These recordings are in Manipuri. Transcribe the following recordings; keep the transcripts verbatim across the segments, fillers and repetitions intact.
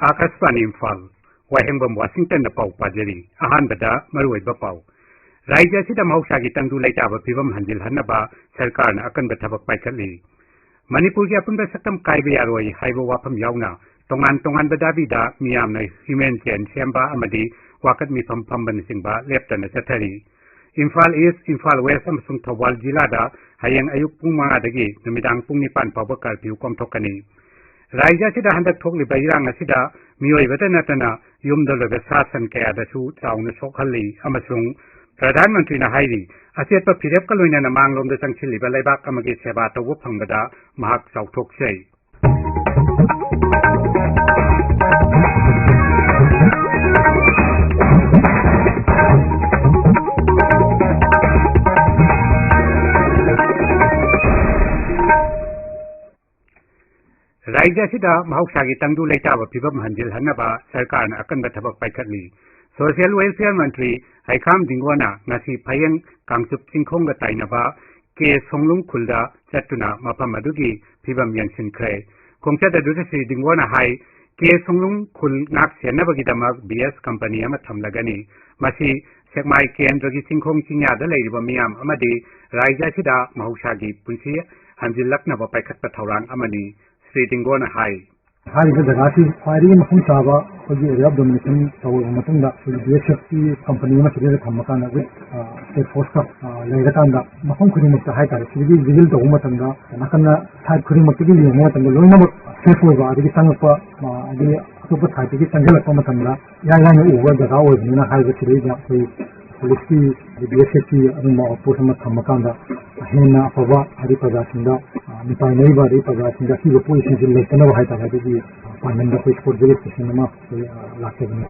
ꯑꯥꯀꯥꯁꯕꯥꯅꯤ ꯏꯝꯐꯥꯜ, ꯋꯥꯍꯦꯡꯕꯝ ꯋꯥꯁꯤꯡꯇꯟꯅ ꯄꯥꯎ ꯄꯥꯖꯔꯤ꯫ ꯑꯍꯥꯟꯕꯗ ꯃꯔꯨꯑꯣꯏꯕ ꯄꯥꯎ꯫ ꯔꯥꯖ꯭ꯌ ꯑꯁꯤꯗ ꯃꯍꯧꯁꯥꯒꯤ ꯇꯪꯗꯨ ꯂꯩꯇꯥꯕ ꯐꯤꯕꯝ ꯍꯟꯖꯤꯜꯍꯟꯅꯕ ꯁꯔꯀꯥꯔꯅ ꯑꯀꯟꯕ ꯊꯕꯛ ꯄꯥꯏꯈꯠꯂꯤ꯫ ꯃꯅꯤꯄꯨꯔꯒꯤ ꯑꯄꯨꯟꯕ ꯁꯛꯇꯝ ꯀꯥꯏꯕ ꯌꯥꯔꯣꯏ ꯍꯥꯏꯕ ꯋꯥꯐꯝ ꯌꯥꯎꯅ ꯇꯣꯉꯥꯟ ꯇꯣꯉꯥꯟꯕ ꯗꯥꯕꯤꯗ ꯃꯤꯌꯥꯝꯅ ꯍ꯭ꯌꯨꯃꯦꯟ ꯆꯦꯟ ꯁꯦꯝꯕ ꯑꯃꯗꯤ ꯋꯥꯀꯠ ꯃꯤꯐꯝ ꯐꯝꯕꯅꯆꯤꯡꯕ ꯂꯦꯞꯇꯅ ꯆꯠꯊꯔꯤ꯫ ꯏꯝꯐꯥꯜ ꯏꯁ꯭ꯠ, ꯏꯝꯐꯥꯜ ꯋꯦꯁ꯭ꯠ ꯑꯃꯁꯨꯡ ꯊꯧꯕꯥꯜ ꯖꯤꯂꯥꯗ ꯍꯌꯦꯡ ꯑꯌꯨꯛ ꯄꯨꯡ ꯃꯉꯥꯗꯒꯤ ꯅꯨꯃꯤꯗꯥꯡ ꯄꯨꯡ ꯅꯤꯄꯥꯟ ꯐꯥꯎꯕ ꯀꯔꯐ꯭ꯌꯨ ꯀꯣꯝꯊꯣꯛꯀꯅꯤ꯫ ꯔꯥꯖ꯭ꯌ ꯑꯁꯤꯗ ꯍꯟꯗꯛ ꯊꯣꯛꯂꯤꯕ ꯏꯔꯥꯡ ꯑꯁꯤꯗ ꯃꯤꯑꯣꯏꯕꯇ ꯅꯠꯇꯅ ꯌꯨꯝꯗ ꯂꯣꯏꯕ ꯁꯥ ꯁꯟ ꯀꯌꯥꯗꯁꯨ ꯆꯥꯎꯅ ꯁꯣꯛꯍꯜꯂꯤ ꯑꯃꯁꯨꯡ ꯄ꯭ꯔꯙꯥꯟ ꯃꯟꯇ꯭ꯔꯤꯅ ꯍꯥꯏꯔꯤ, ꯑꯆꯦꯠꯄ ꯐꯤꯔꯦꯞꯀ ꯂꯣꯏꯅꯅ ꯃꯥꯡꯂꯣꯝꯗ ꯆꯪꯁꯤꯜꯂꯤꯕ ꯂꯩꯕꯥꯛ ꯑꯃꯒꯤ ꯁꯦꯕꯥ ꯇꯧꯕ ꯐꯪꯕꯗ ꯃꯍꯥꯛ ꯆꯥꯎꯊꯣꯛꯆꯩ꯫ ꯔꯥꯖ꯭ꯌ ꯑꯁꯤꯗ ꯃꯍꯧꯁꯥꯒꯤ ꯇꯪꯗꯨ ꯂꯩꯇꯥꯕ ꯐꯤꯕꯝ ꯍꯟꯖꯤꯜꯍꯟꯅꯕ ꯁꯔꯀꯥꯔꯅ ꯑꯀꯟꯕ ꯊꯕꯛ ꯄꯥꯏꯈꯠꯂꯤ꯫ ꯁꯣꯁꯤꯌꯦꯜ ꯋꯦꯜꯐꯤꯌꯔ ꯃꯟꯇ꯭ꯔꯤ ꯍꯩꯈꯥꯝ ꯗꯤꯡꯒꯣꯅ ꯉꯁꯤ ꯐꯌꯦꯡ ꯀꯥꯡꯆꯨꯞ ꯆꯤꯡꯈꯣꯡꯒ ꯇꯥꯏꯅꯕ ꯀꯦ ꯁꯣꯡꯂꯨꯡ ꯈꯨꯜꯗ ꯆꯠꯇꯨꯅ ꯃꯐꯝ ꯑꯗꯨꯒꯤ ꯐꯤꯕꯝ ꯌꯦꯡꯁꯤꯟꯈ꯭ꯔꯦ꯫ ꯈꯣꯡꯆꯠ ꯑꯗꯨꯗ ꯁ꯭ꯔꯤ ꯗꯤꯡꯒꯣꯅ ꯍꯥꯏ, ꯀꯦ ꯁꯣꯡꯂꯨꯡ ꯈꯨꯜ ꯉꯥꯛ ꯁꯦꯟꯅꯕꯒꯤꯗꯃꯛ ꯕꯤ ꯑꯦꯁ ꯀꯝꯄꯅꯤ ꯑꯃ ꯊꯝꯂꯒꯅꯤ꯫ ꯃꯁꯤ ꯁꯦꯛꯃꯥꯏ ꯀꯦꯟꯗ꯭ꯔꯒꯤ ꯆꯤꯡꯈꯣꯡ ꯆꯤꯡꯌꯥꯗ ꯂꯩꯔꯤꯕ ꯃꯤꯌꯥꯝ ꯑꯃꯗꯤ ꯔꯥꯖ꯭ꯌ ꯑꯁꯤꯗ ꯃꯍꯧꯁꯥꯒꯤ ꯄꯨꯟꯁꯤ ꯍꯟꯖꯤꯜꯂꯛꯅꯕ ꯄꯥꯏꯈꯠꯄ ꯊꯧꯔꯥꯡ ꯑꯃꯅꯤ꯫ ꯁ꯭ꯔꯤ ꯗꯤꯡꯒꯣꯅ ꯍꯥꯏ꯫ ꯍꯥꯏꯔꯤꯕ ꯖꯒꯥꯁꯤ ꯈ꯭ꯋꯥꯏꯗꯒꯤ ꯃꯐꯝ ꯆꯥꯕ ꯑꯩꯈꯣꯏꯒꯤ ꯑꯦꯔꯤꯌꯥ ꯑꯣꯐ ꯗꯣꯃꯤꯅꯦꯁꯟ ꯇꯧꯔꯕ ꯃꯇꯨꯡꯗ ꯑꯩꯈꯣꯏꯒꯤ ꯕꯤ ꯑꯦꯁ ꯑꯦꯐꯀꯤ ꯀꯝꯄꯅꯤ ꯑꯃ ꯁꯤꯗꯩꯗ ꯊꯝꯃꯀꯥꯟꯗ ꯋꯤꯠ ꯁ꯭ꯇꯦꯠ ꯐꯣꯔꯁꯀ ꯂꯩꯔꯀꯥꯟꯗ ꯃꯐꯝ ꯈꯨꯗꯤꯡꯃꯛꯇ ꯍꯥꯏꯇꯥꯔꯦ, ꯁꯤꯗꯒꯤ ꯚꯤꯖꯤꯠ ꯇꯧꯕ ꯃꯇꯝꯗ ꯅꯥꯀꯟꯗ ꯁꯥꯏꯠ ꯈꯨꯗꯤꯡꯃꯛꯇꯒꯤ ꯌꯦꯡꯕ ꯃꯇꯝꯗ ꯂꯣꯏꯅꯃꯛ ꯁꯦꯐ ꯑꯣꯏꯕ, ꯑꯗꯒꯤ ꯆꯪꯉꯛꯄ, ꯑ, ꯑꯗꯒꯤ ꯑꯇꯣꯞꯄ ꯁꯥꯏꯠꯇꯒꯤ ꯆꯪꯁꯤꯜꯂꯛꯄ ꯃꯇꯝꯗ ꯏꯔꯥꯏ ꯂꯥꯏꯅ ꯎꯕ ꯖꯒꯥ ꯑꯣꯏꯕꯅꯤꯅ ꯍꯥꯏꯔꯤꯕ ꯁꯤꯗꯩꯗ ꯑꯩꯈꯣꯏ ꯄꯨꯂꯤꯁꯀꯤ, ꯕꯤ ꯑꯦꯁ ꯑꯦꯐꯀꯤ ꯑꯗꯨꯝꯕ ꯑꯥꯎꯠꯄꯣꯁ ꯑꯃ ꯊꯝꯃꯀꯥꯟꯗ ꯍꯦꯟꯅ ꯑꯐꯕ, ꯍꯥꯏꯗꯤ ꯄ꯭ꯔꯖꯥꯁꯤꯡꯗ, ꯑ, ꯃꯤꯄꯥꯏꯅꯔꯤꯕ ꯑꯗꯩ ꯄ꯭ꯔꯖꯥꯁꯤꯡꯗ ꯑꯀꯤꯕ ꯄꯣꯛꯏꯁꯤꯡꯁꯤ ꯂꯩꯇꯅꯕ ꯍꯥꯏꯇꯥꯔꯦ, ꯑꯗꯨꯒꯤ ꯄꯥꯡꯒꯜꯗ ꯑꯩꯈꯣꯏ ꯁ꯭ꯄꯣꯔꯠ ꯄꯨꯂꯤꯁ ꯁ꯭ꯇꯦꯁꯟ ꯑꯃ ꯑꯩꯈꯣꯏ, ꯑ, ꯂꯥꯛꯆꯕꯅꯤ꯫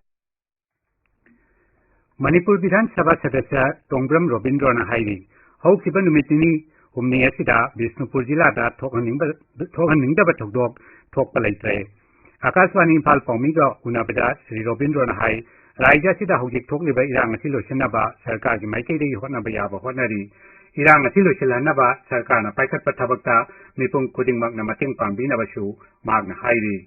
ꯃꯅꯤꯄꯨꯔ ꯕꯤꯙꯥꯟ ꯁꯚꯥ ꯁꯗꯁ꯭ꯌ ꯇꯣꯡꯕ꯭ꯔꯝ ꯔꯣꯕꯤꯟꯗ꯭ꯔꯣꯅ ꯍꯥꯏꯔꯤ, ꯍꯧꯈꯤꯕ ꯅꯨꯃꯤꯠ ꯅꯤꯅꯤ ꯍꯨꯝꯅꯤ ꯑꯁꯤꯗ ꯕꯤꯁꯅꯨꯄꯨꯔ ꯖꯤꯂꯥꯗ ꯊꯣꯛꯍꯟꯅꯤꯡꯕ, ꯊꯣꯛꯍꯟꯅꯤꯡꯗꯕ ꯊꯧꯗꯣꯛ ꯊꯣꯛꯄ ꯂꯩꯇ꯭ꯔꯦ꯫ ꯑꯀꯥꯁꯕꯥꯅꯤ ꯏꯝꯐꯥꯜ ꯄꯥꯎꯃꯤꯒ ꯎꯅꯕꯗ ꯁ꯭ꯔꯤ ꯔꯣꯕꯤꯟꯗ꯭ꯔꯣꯅ ꯍꯥꯏ, ꯔꯥꯖ꯭ꯌ ꯑꯁꯤꯗ ꯍꯧꯖꯤꯛ ꯊꯣꯛꯂꯤꯕ ꯏꯔꯥꯡ ꯑꯁꯤ ꯂꯣꯏꯁꯤꯟꯅꯕ ꯁꯔꯀꯥꯔꯒꯤ ꯃꯥꯏꯀꯩꯗꯒꯤ ꯍꯣꯠꯅꯕ ꯌꯥꯕ ꯍꯣꯠꯅꯔꯤ꯫ ꯏꯔꯥꯡ ꯑꯁꯤ ꯂꯣꯏꯁꯤꯜꯍꯟꯅꯕ ꯁꯔꯀꯥꯔꯅ ꯄꯥꯏꯈꯠꯄ ꯊꯕꯛꯇ ꯃꯤꯄꯨꯝ ꯈꯨꯗꯤꯡꯃꯛꯅ ꯃꯇꯦꯡ ꯄꯥꯡꯕꯤꯅꯕꯁꯨ ꯃꯍꯥꯛꯅ ꯍꯥꯏꯔꯤ꯫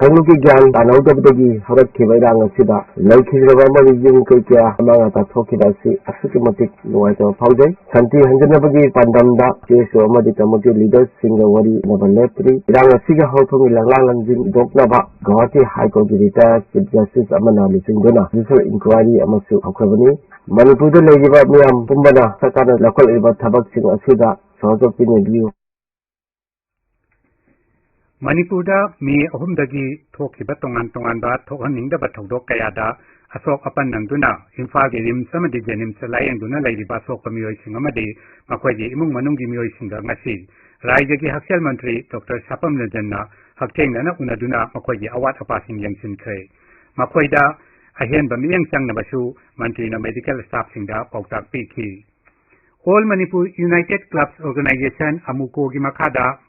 ꯀꯥꯡꯂꯨꯞꯀꯤ ꯒ꯭ꯌꯥꯟ ꯇꯥꯅꯍꯧꯗꯕꯗꯒꯤ ꯍꯧꯔꯛꯈꯤꯕ ꯏꯔꯥꯡ ꯑꯁꯤꯗ ꯂꯩꯈꯤꯗ꯭ꯔꯕ ꯑꯃꯗꯤ ꯌꯨꯝ ꯀꯩ ꯀꯌꯥ ꯑꯃꯥꯡ ꯑꯇꯥ ꯊꯣꯛꯈꯤꯕ ꯑꯁꯤ ꯑꯁꯨꯛꯀꯤ ꯃꯇꯤꯛ ꯅꯨꯡꯉꯥꯏꯇꯕ ꯐꯥꯎꯖꯩ꯫ ꯁꯥꯟꯇꯤ ꯍꯟꯖꯅꯕꯒꯤ ꯄꯥꯟꯗꯝꯗ ꯁꯤ ꯑꯦꯁ ꯑꯣ ꯑꯃꯗꯤ ꯀꯃꯤꯇꯤ ꯂꯤꯗꯔꯁꯤꯡꯒ ꯋꯥꯔꯤ ꯎꯅꯕ ꯂꯦꯞꯇ꯭ꯔꯤ꯫ ꯏꯔꯥꯡ ꯑꯁꯤꯒꯤ ꯍꯧꯔꯛꯐꯝꯒꯤ ꯂꯥꯡꯂꯥꯡ ꯂꯥꯡꯖꯤꯡ ꯍꯧꯗꯣꯛꯅꯕ ꯒꯧꯍꯥꯇꯤ ꯍꯥꯏ ꯀꯣꯔꯠꯀꯤ ꯔꯤꯇꯥꯌꯔ ꯆꯤꯐ ꯖꯁꯇꯤꯁ ꯑꯃꯅ ꯂꯨꯆꯤꯡꯗꯨꯅ ꯖꯨꯗꯤꯁꯤꯌꯦꯜ ꯏꯟꯀ꯭ꯋꯥꯏꯔꯤ ꯑꯃꯁꯨ ꯍꯧꯈ꯭ꯔꯕꯅꯤ꯫ ꯃꯅꯤꯄꯨꯔꯗ ꯂꯩꯔꯤꯕ ꯃꯤꯌꯥꯝ ꯄꯨꯝꯕꯅ ꯁꯔꯀꯥꯔꯅ ꯂꯧꯈꯠꯂꯤꯕ ꯊꯕꯛꯁꯤꯡ ꯑꯁꯤꯗ ꯁꯍꯖꯣꯛ ꯄꯤꯅꯕꯤꯌꯨ꯫ ꯃꯅꯤꯄꯨꯔꯗ ꯃꯦ ꯑꯍꯨꯝꯗꯒꯤ ꯊꯣꯛꯈꯤꯕ ꯇꯣꯉꯥꯟ ꯇꯣꯉꯥꯟꯕ ꯊꯣꯛꯍꯟꯅꯤꯡꯗꯕ ꯊꯧꯗꯣꯛ ꯀꯌꯥꯗ ꯑꯁꯣꯛ ꯑꯄꯟ ꯅꯪꯗꯨꯅ ꯏꯝꯐꯥꯜꯒꯤ ꯔꯤꯝꯁ ꯑꯃꯗꯤ ꯖꯦꯅꯤꯝꯁꯇ ꯂꯥꯌꯦꯡꯗꯨꯅ ꯂꯩꯔꯤꯕ ꯑꯁꯣꯛꯄ ꯃꯤꯑꯣꯏꯁꯤꯡ ꯑꯃꯗꯤ ꯃꯈꯣꯏꯒꯤ ꯏꯃꯨꯡ ꯃꯅꯨꯡꯒꯤ ꯃꯤꯑꯣꯏꯁꯤꯡꯒ ꯉꯁꯤ ꯔꯥꯖ꯭ꯌꯒꯤ ꯍꯛꯁꯦꯜ ꯃꯟꯇ꯭ꯔꯤ ꯗꯣꯛꯇꯔ ꯁꯥꯄꯝ ꯔꯟꯖꯟꯅ ꯍꯛꯊꯦꯡꯅꯅ ꯎꯅꯗꯨꯅ ꯃꯈꯣꯏꯒꯤ ꯑꯋꯥꯠ ꯑꯄꯥꯁꯤꯡ ꯌꯦꯡꯁꯤꯟꯈ꯭ꯔꯦ꯫ ꯃꯈꯣꯏꯗ ꯑꯍꯦꯟꯕ ꯃꯤꯠꯌꯦꯡ ꯆꯪꯅꯕꯁꯨ ꯃꯟꯇ꯭ꯔꯤꯅ ꯃꯦꯗꯤꯀꯦꯜ ꯁ꯭ꯇꯥꯐꯁꯤꯡꯗ ꯄꯥꯎꯇꯥꯛ ꯄꯤꯈꯤ꯫ All Manipur United Clubs Organization, ꯑꯃꯨꯀꯣꯒꯤ ꯃꯈꯥꯗ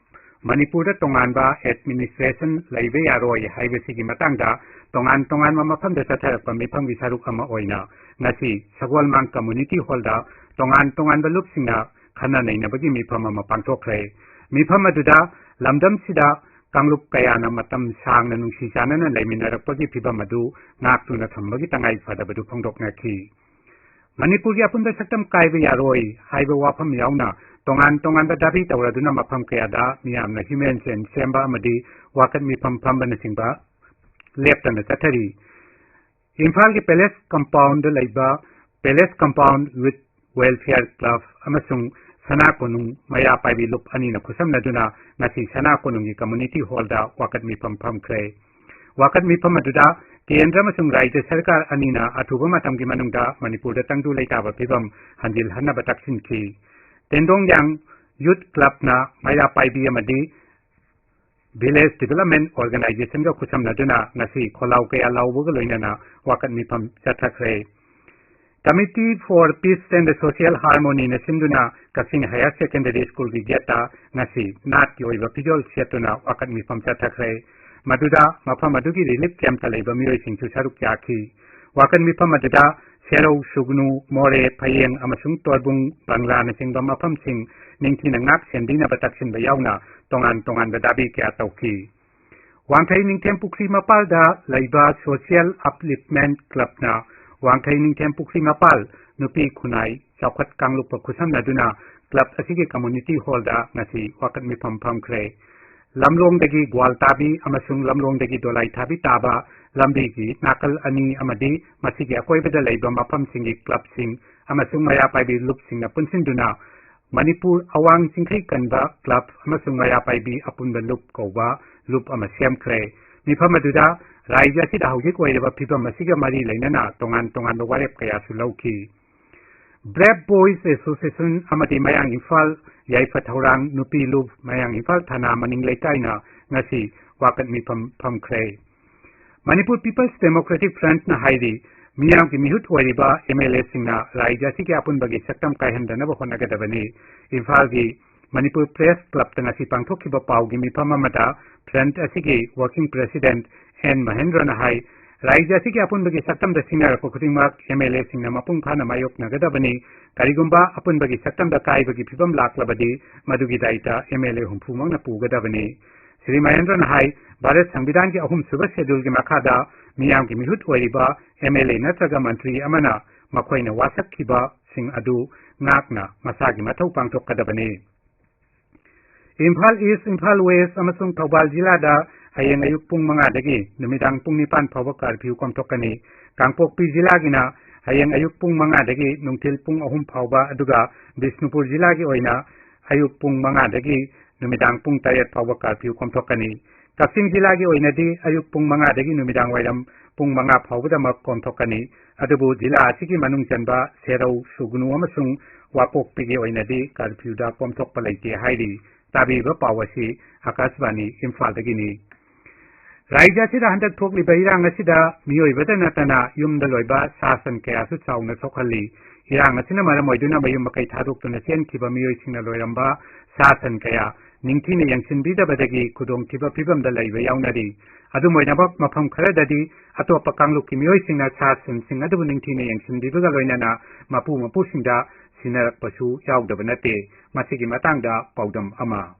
ꯃꯅꯤꯄꯨꯔꯗ ꯇꯣꯉꯥꯟꯕ ꯑꯦꯗꯃꯤꯅꯤꯁꯇ꯭ꯔꯦꯁꯟ ꯂꯩꯕ ꯌꯥꯔꯣꯏ ꯍꯥꯏꯕꯁꯤꯒꯤ ꯃꯇꯥꯡꯗ ꯇꯣꯉꯥꯟ ꯇꯣꯉꯥꯟꯕ ꯃꯐꯝꯗ ꯆꯠꯊꯔꯛꯄ ꯃꯤꯐꯝꯒꯤ ꯁꯔꯨꯛ ꯑꯃ ꯑꯣꯏꯅ ꯉꯁꯤ ꯁꯒꯣꯜꯃꯥꯡ ꯀꯝꯃ꯭ꯌꯨꯅꯤꯇꯤ ꯍꯣꯜꯗ ꯇꯣꯉꯥꯟ ꯇꯣꯉꯥꯟꯕ ꯂꯨꯞꯁꯤꯡꯅ ꯈꯟꯅ ꯅꯩꯅꯕꯒꯤ ꯃꯤꯐꯝ ꯑꯃ ꯄꯥꯡꯊꯣꯛꯈ꯭ꯔꯦ꯫ ꯃꯤꯐꯝ ꯑꯗꯨꯗ ꯂꯝꯗꯝꯁꯤꯗ ꯀꯥꯡꯂꯨꯞ ꯀꯌꯥꯅ ꯃꯇꯝ ꯁꯥꯡꯅ ꯅꯨꯡꯁꯤ ꯆꯥꯟꯅꯅ ꯂꯩꯃꯤꯟꯅꯔꯛꯄꯒꯤ ꯐꯤꯚꯝ ꯑꯗꯨ ꯉꯥꯛꯇꯨꯅ ꯊꯝꯕꯒꯤ ꯇꯉꯥꯏ ꯐꯗꯕꯗꯨ ꯐꯣꯡꯗꯣꯛꯅꯈꯤ꯫ ꯃꯅꯤꯄꯨꯔꯒꯤ ꯑꯄꯨꯟꯕ ꯁꯛꯇꯝ ꯀꯥꯏꯕ ꯌꯥꯔꯣꯏ ꯍꯥꯏꯕ ꯋꯥꯐꯝ ꯌꯥꯎꯅ ꯇꯣꯉꯥꯟ ꯇꯣꯉꯥꯟꯕ ꯗꯥꯕꯤ ꯇꯧꯔꯗꯨꯅ ꯃꯐꯝ ꯀꯌꯥꯗ ꯃꯤꯌꯥꯝꯅ ꯍ꯭ꯌꯨꯃꯦꯟ ꯆꯦꯟ ꯁꯦꯝꯕ ꯑꯃꯗꯤ ꯋꯥꯀꯠ ꯃꯤꯐꯝ ꯐꯝꯕꯅꯆꯤꯡꯕ ꯂꯦꯞꯇꯅ ꯆꯠꯊꯔꯤ꯫ ꯏꯝꯐꯥꯜꯒꯤ ꯄꯦꯂꯦꯁ ꯀꯝꯄꯥꯎꯟꯗ ꯂꯩꯕ ꯄꯦꯂꯦꯁ ꯀꯝꯄꯥꯎꯟ ꯌꯨꯠ ꯋꯦꯜꯐꯤꯌꯔ ꯀ꯭ꯂꯕ ꯑꯃꯁꯨꯡ ꯁꯅꯥ ꯀꯣꯅꯨꯡ ꯃꯩꯔꯥ ꯄꯥꯏꯕꯤ ꯂꯨꯞ ꯑꯅꯤꯅ ꯈꯨꯠꯁꯝꯅꯗꯨꯅ ꯉꯁꯤ ꯁꯅꯥ ꯀꯣꯅꯨꯡꯒꯤ ꯀꯝꯃ꯭ꯌꯨꯅꯤꯇꯤ ꯍꯣꯜꯗ ꯋꯥꯀꯠ ꯃꯤꯐꯝ ꯐꯝꯈ꯭ꯔꯦ꯫ ꯋꯥꯀꯠ ꯃꯤꯐꯝ ꯑꯗꯨꯗ ꯀꯦꯟꯗ꯭ꯔ ꯑꯃꯁꯨꯡ ꯔꯥꯖ꯭ꯌ ꯁꯔꯀꯥꯔ ꯑꯅꯤꯅ ꯑꯊꯨꯕ ꯃꯇꯝꯒꯤ ꯃꯅꯨꯡꯗ ꯃꯅꯤꯄꯨꯔꯗ ꯇꯪꯗꯨ ꯂꯩꯇꯥꯕ ꯐꯤꯚꯝ ꯍꯟꯖꯤꯜꯍꯟꯅꯕ ꯇꯛꯁꯤꯟꯈꯤ꯫ ꯇꯦꯟꯗꯣꯡꯌꯥꯡ ꯌꯨꯠ ꯀ꯭ꯂꯕꯅ ꯃꯩꯔꯥ ꯄꯥꯏꯕꯤ ꯑꯃꯗꯤ ꯚꯤꯂꯦꯖ ꯗꯤꯚꯦꯂꯞꯃꯦꯟ ꯑꯣꯔꯒꯅꯥꯏꯖꯦꯁꯟꯒ ꯈꯨꯠꯁꯝꯅꯗꯨꯅ ꯉꯁꯤ ꯈꯣꯜꯂꯥꯎ ꯀꯌꯥ ꯂꯥꯎꯕꯒ ꯂꯣꯏꯅꯅ ꯋꯥꯀꯠ ꯃꯤꯐꯝ ꯆꯠꯊꯈ꯭ꯔꯦ꯫ Committee for Peace and Social Harmonyꯅ ꯁꯤꯟꯗꯨꯅ ꯀꯛꯆꯤꯡ ꯍꯥꯌꯔ ꯁꯦꯀꯦꯟꯗꯔꯤ ꯁ꯭ꯀꯨꯜꯒꯤ ꯒꯦꯠꯇ ꯉꯁꯤ ꯅꯥꯠꯀꯤ ꯑꯣꯏꯕ ꯐꯤꯖꯣꯜ ꯁꯦꯠꯇꯨꯅ ꯋꯥꯀꯠ ꯃꯤꯐꯝ ꯆꯠꯊꯈ꯭ꯔꯦ꯫ ꯃꯗꯨꯗ ꯃꯐꯝ ꯑꯗꯨꯒꯤ ꯔꯤꯂꯤꯐ ꯀꯦꯝꯞꯇ ꯂꯩꯕ ꯃꯤꯑꯣꯏꯁꯤꯡꯁꯨ ꯁꯔꯨꯛ ꯌꯥꯈꯤ꯫ ꯋꯥꯀꯠ ꯃꯤꯐꯝ ꯑꯗꯨꯗ ꯁꯦꯔꯧ, ꯁꯨꯒꯅꯨ, ꯃꯣꯔꯦ, ꯐꯌꯦꯡ ꯑꯃꯁꯨꯡ ꯇꯣꯔꯕꯨꯡ, ꯕꯪꯂꯥꯅꯆꯤꯡꯕ ꯃꯐꯝꯁꯤꯡ ꯅꯤꯡꯊꯤꯅ ꯉꯥꯛ ꯁꯦꯟꯕꯤꯅꯕ ꯇꯛꯁꯤꯟꯕ ꯌꯥꯎꯅ ꯇꯣꯉꯥꯟ ꯇꯣꯉꯥꯟꯕ ꯗꯥꯕꯤ ꯀꯌꯥ ꯇꯧꯈꯤ꯫ ꯋꯥꯡꯈꯩ ꯅꯤꯡꯊꯦꯝ ꯄꯨꯈ꯭ꯔꯤ ꯃꯄꯥꯜꯗ ꯂꯩꯕ Social Upliftment Clubꯅ ꯋꯥꯡꯈꯩ ꯅꯤꯡꯊꯦꯝ ꯄꯨꯈ꯭ꯔꯤ ꯃꯄꯥꯜ ꯅꯨꯄꯤ ꯈꯨꯟꯅꯥꯏ ꯆꯥꯎꯈꯠ ꯀꯥꯡꯂꯨꯞꯀ ꯈꯨꯠꯁꯝꯅꯗꯨꯅ club ꯑꯁꯤꯒꯤ community hallꯗ ꯉꯁꯤ ꯋꯥꯀꯠ ꯃꯤꯐꯝ ꯐꯝꯈ꯭ꯔꯦ꯫ ꯂꯝꯂꯣꯡꯗꯒꯤ ꯒ꯭ꯋꯥꯜꯇꯥꯕꯤ ꯑꯃꯁꯨꯡ ꯂꯝꯂꯣꯡꯗꯒꯤ ꯗꯣꯂꯥꯏꯊꯥꯕꯤ ꯇꯥꯕ ꯂꯝꯕꯤꯒꯤ ꯅꯥꯀꯜ ꯑꯅꯤ ꯑꯃꯗꯤ ꯃꯁꯤꯒꯤ ꯑꯀꯣꯏꯕꯗ ꯂꯩꯕ ꯃꯐꯝꯁꯤꯡꯒꯤ clubꯁꯤꯡ ꯑꯃꯁꯨꯡ ꯃꯩꯔꯥ ꯄꯥꯏꯕꯤ ꯂꯨꯞꯁꯤꯡꯅ ꯄꯨꯟꯁꯤꯟꯗꯨꯅ ꯃꯅꯤꯄꯨꯔ ꯑꯋꯥꯡ ꯆꯤꯡꯈꯩ ꯀꯟꯕ club ꯑꯃꯁꯨꯡ ꯃꯩꯔꯥ ꯄꯥꯏꯕꯤ ꯑꯄꯨꯟꯕ ꯂꯨꯞ ꯀꯧꯕ ꯂꯨꯞ ꯑꯃ ꯁꯦꯝꯈ꯭ꯔꯦ꯫ ꯃꯤꯐꯝ ꯑꯗꯨꯗ ꯔꯥꯖ꯭ꯌ ꯑꯁꯤꯗ ꯍꯧꯖꯤꯛ ꯑꯣꯏꯔꯤꯕ ꯐꯤꯕꯝ ꯑꯁꯤꯒ ꯃꯔꯤ ꯂꯩꯅꯅ ꯇꯣꯉꯥꯟ ꯇꯣꯉꯥꯟꯕ ꯋꯥꯔꯦꯞ ꯀꯌꯥꯁꯨ ꯂꯧꯈꯤ꯫ Brave Boys Association ꯑꯃꯗꯤ ꯃꯌꯥꯡ ꯏꯝꯐꯥꯜ ꯌꯥꯏꯐ ꯊꯧꯔꯥꯡ ꯅꯨꯄꯤ ꯂꯨꯞ ꯃꯌꯥꯡ ꯏꯝꯐꯥꯜ ꯊꯥꯅꯥ ꯃꯅꯤꯡ ꯂꯩꯀꯥꯏꯅ ꯉꯁꯤ ꯋꯥꯀꯠ ꯃꯤꯐꯝ ꯐꯝꯈ꯭ꯔꯦ꯫ ꯃꯅꯤꯄꯨꯔ People's Democratic Frontꯅ ꯍꯥꯏꯔꯤ, ꯃꯤꯌꯥꯝꯒꯤ ꯃꯤꯍꯨꯠ ꯑꯣꯏꯔꯤꯕ MLAꯁꯤꯡꯅ ꯔꯥꯖ꯭ꯌ ꯑꯁꯤꯒꯤ ꯑꯄꯨꯟꯕꯒꯤ ꯁꯛꯇꯝ ꯀꯥꯏꯍꯟꯗꯅꯕ ꯍꯣꯠꯅꯒꯗꯕꯅꯤ꯫ ꯏꯝꯐꯥꯜꯒꯤ ꯃꯅꯤꯄꯨꯔ Press Clubꯇ ꯉꯁꯤ ꯄꯥꯡꯊꯣꯛꯈꯤꯕ ꯄꯥꯎꯒꯤ ꯃꯤꯐꯝ ꯑꯃꯗ Front ꯑꯁꯤꯒꯤ Working President ꯑꯦꯟ ꯃꯍꯦꯟꯗ꯭ꯔꯅ ꯍꯥꯏ, ꯔꯥꯖ꯭ꯌ ꯑꯁꯤꯒꯤ ꯑꯄꯨꯟꯕꯒꯤ ꯁꯛꯇꯝꯗ ꯁꯤꯡꯅꯔꯛꯄ ꯈꯨꯗꯤꯡꯃꯛ MLAꯁꯤꯡꯅ ꯃꯄꯨꯡ ꯐꯥꯅ ꯃꯥꯌꯣꯛꯅꯒꯗꯕꯅꯤ꯫ ꯀꯔꯤꯒꯨꯝꯕ ꯑꯄꯨꯟꯕꯒꯤ ꯁꯛꯇꯝꯗ ꯀꯥꯏꯕꯒꯤ ꯐꯤꯕꯝ ꯂꯥꯛꯂꯕꯗꯤ ꯃꯗꯨꯒꯤ ꯗꯥꯏꯇ MLA ꯍꯨꯝꯐꯨꯃꯛꯅ ꯄꯨꯒꯗꯕꯅꯤ꯫ ꯁ꯭ꯔꯤ ꯃꯍꯦꯟꯗ꯭ꯔꯅ ꯍꯥꯏ, ꯚꯥꯔꯠ ꯁꯪꯕꯤꯙꯥꯟꯒꯤ ꯑꯍꯨꯝꯁꯨꯕ ꯁꯦꯗꯨꯜꯒꯤ ꯃꯈꯥꯗ ꯃꯤꯌꯥꯝꯒꯤ ꯃꯤꯍꯨꯠ ꯑꯣꯏꯔꯤꯕ MLA ꯅꯠꯇ꯭ꯔꯒ ꯃꯟꯇ꯭ꯔꯤ ꯑꯃꯅ ꯃꯈꯣꯏꯅ ꯋꯥꯁꯛꯈꯤꯕꯁꯤꯡ ꯑꯗꯨ ꯉꯥꯛꯅ ꯃꯁꯥꯒꯤ ꯃꯊꯧ ꯄꯥꯡꯊꯣꯛꯀꯗꯕꯅꯤ꯫ ꯏꯝꯐꯥꯜ East, ꯏꯝꯐꯥꯜ West ꯑꯃꯁꯨꯡ ꯊꯧꯕꯥꯜ ꯖꯤꯂꯥꯗ ꯍꯌꯦꯡ ꯑꯌꯨꯛ ꯄꯨꯡ ꯃꯉꯥꯗꯒꯤ ꯅꯨꯃꯤꯗꯥꯡ ꯄꯨꯡ ꯅꯤꯄꯥꯟ ꯐꯥꯎꯕ curfew ꯀꯣꯝꯊꯣꯛꯀꯅꯤ꯫ ꯀꯥꯡꯄꯣꯛꯄꯤ ꯖꯤꯂꯥꯒꯤꯅ ꯍꯌꯦꯡ ꯑꯌꯨꯛ ꯄꯨꯡ ꯃꯉꯥꯗꯒꯤ ꯅꯨꯡꯊꯤꯜ ꯄꯨꯡ ꯑꯍꯨꯝ ꯐꯥꯎꯕ, ꯑꯗꯨꯒ ꯕꯤꯁꯅꯨꯄꯨꯔ ꯖꯤꯂꯥꯒꯤ ꯑꯣꯏꯅ ꯑꯌꯨꯛ ꯄꯨꯡ ꯃꯉꯥꯗꯒꯤ ꯅꯨꯃꯤꯗꯥꯡ ꯄꯨꯡ ꯇꯔꯦꯠ ꯐꯥꯎꯕ curfew ꯀꯣꯝꯊꯣꯛꯀꯅꯤ꯫ ꯀꯛꯆꯤꯡ ꯖꯤꯂꯥꯒꯤ ꯑꯣꯏꯅꯗꯤ ꯑꯌꯨꯛ ꯄꯨꯡ ꯃꯉꯥꯗꯒꯤ ꯅꯨꯃꯤꯗꯥꯡ ꯋꯥꯏꯔꯝ ꯄꯨꯡ ꯃꯉꯥ ꯐꯥꯎꯕꯗꯃꯛ ꯀꯣꯝꯊꯣꯛꯀꯅꯤ꯫ ꯑꯗꯨꯕꯨ ꯖꯤꯂꯥ ꯑꯁꯤꯒꯤ ꯃꯅꯨꯡ ꯆꯟꯕ ꯁꯦꯔꯧ, ꯁꯨꯒꯅꯨ ꯑꯃꯁꯨꯡ ꯋꯥꯄꯣꯛꯄꯤꯒꯤ ꯑꯣꯏꯅꯗꯤ curfewꯗ ꯀꯣꯝꯊꯣꯛꯄ ꯂꯩꯇꯦ ꯍꯥꯏꯔꯤ꯫ ꯇꯥꯕꯤꯔꯤꯕ ꯄꯥꯎ ꯑꯁꯤ ꯑꯀꯥꯁꯕꯥꯅꯤ ꯏꯝꯐꯥꯜꯗꯒꯤꯅꯤ꯫ ꯔꯥꯖ꯭ꯌ ꯑꯁꯤꯗ ꯍꯟꯗꯛ ꯊꯣꯛꯂꯤꯕ ꯏꯔꯥꯡ ꯑꯁꯤꯗ ꯃꯤꯑꯣꯏꯕꯗ ꯅꯠꯇꯅ ꯌꯨꯝꯗ ꯂꯣꯏꯕ ꯁꯥ ꯁꯟ ꯀꯌꯥꯁꯨ ꯆꯥꯎꯅ ꯁꯣꯛꯍꯜꯂꯤ꯫ ꯏꯔꯥꯡ ꯑꯁꯤꯅ ꯃꯔꯝ ꯑꯣꯏꯗꯨꯅ ꯃꯌꯨꯝ ꯃꯀꯩ ꯊꯥꯗꯣꯛꯇꯨꯅ ꯆꯦꯟꯈꯤꯕ ꯃꯤꯑꯣꯏꯁꯤꯡꯅ ꯂꯣꯏꯔꯝꯕ ꯁꯥ ꯁꯟ ꯀꯌꯥ ꯅꯤꯡꯊꯤꯅ ꯌꯦꯡꯁꯤꯟꯕꯤꯗꯕꯗꯒꯤ ꯈꯨꯗꯣꯡꯊꯤꯕ ꯐꯤꯕꯝꯗ ꯂꯩꯕ ꯌꯥꯎꯅꯔꯤ꯫ ꯑꯗꯨꯝ ꯑꯣꯏꯅꯃꯛ, ꯃꯐꯝ ꯈꯔꯗꯗꯤ ꯑꯇꯣꯞꯄ ꯀꯥꯡꯂꯨꯞꯀꯤ ꯃꯤꯑꯣꯏꯁꯤꯡꯅ ꯁꯥ ꯁꯟꯁꯤꯡ ꯑꯗꯨꯕꯨ ꯅꯤꯡꯊꯤꯅ ꯌꯦꯡꯁꯤꯟꯕꯤꯕꯒ ꯂꯣꯏꯅꯅ ꯃꯄꯨ ꯃꯄꯨꯁꯤꯡꯗ ꯁꯤꯟꯅꯔꯛꯄꯁꯨ ꯌꯥꯎꯗꯕ ꯅꯠꯇꯦ꯫ ꯃꯁꯤꯒꯤ ꯃꯇꯥꯡꯗ ꯄꯥꯎꯗꯝ ꯑꯃ꯫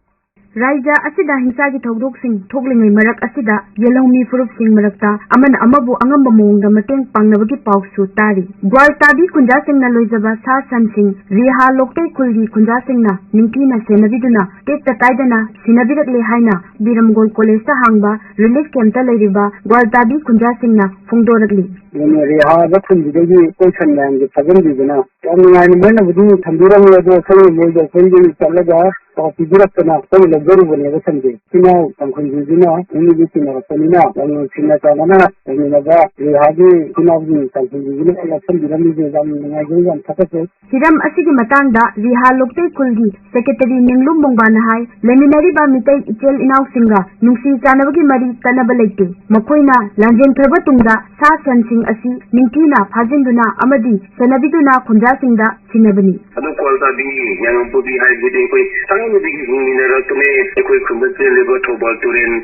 ꯔꯥꯏꯖ꯭ꯌ ꯑꯁꯤꯗ ꯍꯤꯡꯁꯥꯒꯤ ꯊꯧꯗꯣꯛꯁꯤꯡ ꯊꯣꯛꯂꯤꯉꯩ ꯃꯔꯛ ꯑꯁꯤꯗ ꯌꯦꯜꯍꯧꯃꯤ ꯐꯨꯔꯨꯞꯁꯤꯡ ꯃꯔꯛꯇ ꯑꯃꯅ ꯑꯃꯕꯨ ꯑꯉꯝꯕ ꯃꯑꯣꯡꯗ ꯃꯇꯦꯡ ꯄꯥꯡꯅꯕꯒꯤ ꯄꯥꯎꯁꯨ ꯇꯥꯔꯤ꯫ ꯒ꯭ꯋꯥꯜꯇꯥꯕꯤ ꯈꯨꯟꯖꯥꯁꯤꯡꯅ ꯂꯣꯏꯖꯕ ꯁꯥ ꯁꯟꯁꯤꯡ ꯔꯤꯍꯥ ꯂꯣꯛꯇꯩ ꯈꯨꯜꯒꯤ ꯈꯨꯟꯖꯥꯁꯤꯡꯅ ꯅꯤꯡꯊꯤꯅ ꯁꯦꯟꯅꯕꯤꯗꯨꯅ ꯇꯦꯛꯇ ꯀꯥꯏꯗꯅ ꯁꯤꯟꯅꯕꯤꯔꯛꯂꯦ ꯍꯥꯏꯅ ꯕꯤꯔꯝꯒꯣꯜ ꯀꯣꯂꯦꯖꯇ ꯍꯥꯡꯕ ꯔꯤꯂꯤꯐ ꯀꯦꯝꯞꯇ ꯂꯩꯔꯤꯕ ꯒ꯭ꯋꯥꯜꯇꯥꯕꯤ ꯈꯨꯟꯖꯥꯁꯤꯡꯅ ꯐꯣꯡꯗꯣꯔꯛꯂꯤ꯫ ꯑꯗꯨꯅ ꯔꯤꯍꯥꯕ ꯈꯨꯟꯁꯤꯗꯒꯤ ꯑꯩꯈꯣꯏ ꯁꯟ ꯃꯌꯥꯝꯁꯦ ꯊꯥꯖꯤꯟꯕꯤꯗꯅ ꯌꯥꯝ ꯅꯨꯡꯉꯥꯏꯅ ꯃꯣꯏꯅꯕꯨꯗꯤ ꯊꯝꯕꯤꯔꯝꯃꯦ, ꯑꯗꯣ ꯑꯩꯈꯣꯏ ꯃꯣꯏꯗ ꯑꯩꯈꯣꯏꯗꯒꯤ ꯆꯠꯂꯒ ꯄꯥꯎ ꯄꯤꯕꯤꯔꯛꯇꯅ ꯑꯩꯈꯣꯏꯅ ꯂꯧꯖꯔꯨꯕꯅꯦꯕ ꯁꯟꯁꯦ꯫ ꯏꯆꯤꯟ ꯏꯅꯥꯎ ꯇꯥꯡꯈꯨꯜꯁꯤꯡꯁꯤꯅ ꯃꯤꯒꯤ ꯇꯤꯟꯅꯔꯛꯄꯅꯤꯅ ꯌꯥꯝ ꯅꯨꯡꯁꯤꯅ ꯆꯥꯟꯅꯅ ꯂꯩꯃꯤꯟꯅꯕ ꯔꯤꯍꯥꯕꯤ ꯏꯆꯤꯟ ꯏꯅꯥꯎꯁꯤꯡ ꯇꯥꯡꯈꯨꯜꯁꯤꯡꯁꯤꯅ ꯂꯧꯁꯤꯟꯕꯤꯔꯝꯃꯤꯁꯦ ꯌꯥꯝ ꯅꯨꯡꯉꯥꯏꯖꯩ, ꯌꯥꯝ ꯊꯥꯒꯠꯆꯩ꯫ ꯍꯤꯔꯝ ꯑꯁꯤꯒꯤ ꯃꯇꯥꯡꯗ ꯔꯤꯍꯥ ꯂꯣꯛꯇꯩ ꯈꯨꯜꯒꯤ ꯁꯦꯀ꯭ꯔꯦꯇꯔꯤ ꯅꯤꯡꯂꯨꯝ ꯃꯣꯡꯕꯥꯅ ꯍꯥꯏ, ꯂꯩꯃꯤꯟꯅꯔꯤꯕ ꯃꯤꯇꯩ ꯏꯆꯤꯜ ꯏꯅꯥꯎꯁꯤꯡꯒ ꯅꯨꯡꯁꯤ ꯆꯥꯟꯅꯕꯒꯤ ꯃꯔꯤ ꯇꯠꯅꯕ ꯂꯩꯇꯦ꯫ ꯃꯈꯣꯏꯅ ꯂꯥꯟꯖꯦꯟꯈ꯭ꯔꯕ ꯇꯨꯡꯗ ꯁꯥ ꯁꯟꯁꯤꯡ ꯑꯁꯤ ꯅꯤꯡꯊꯤꯅ ꯐꯥꯖꯤꯟꯗꯨꯅ ꯑꯃꯗꯤ ꯁꯦꯟꯅꯕꯤꯗꯨꯅ ꯈꯨꯟꯖꯥꯁꯤꯡꯗ ꯁꯤꯟꯅꯕꯅꯤ꯫ ꯑꯗꯣ ꯀ꯭ꯋꯥꯜꯇꯥꯕꯤ ꯌꯥꯉꯝꯄꯣꯕꯤ ꯍꯥꯏꯕꯗꯤ ꯑꯩꯈꯣꯏ ꯊꯥꯏꯅꯗꯒꯤ ꯍꯤꯡꯃꯤꯟꯅꯔꯛꯄꯅꯦ꯫ ꯑꯩꯈꯣꯏ ꯈꯨꯟꯗ ꯆꯦꯜꯂꯤꯕ ꯊꯧꯕꯥꯜ ꯇꯨꯔꯦꯜ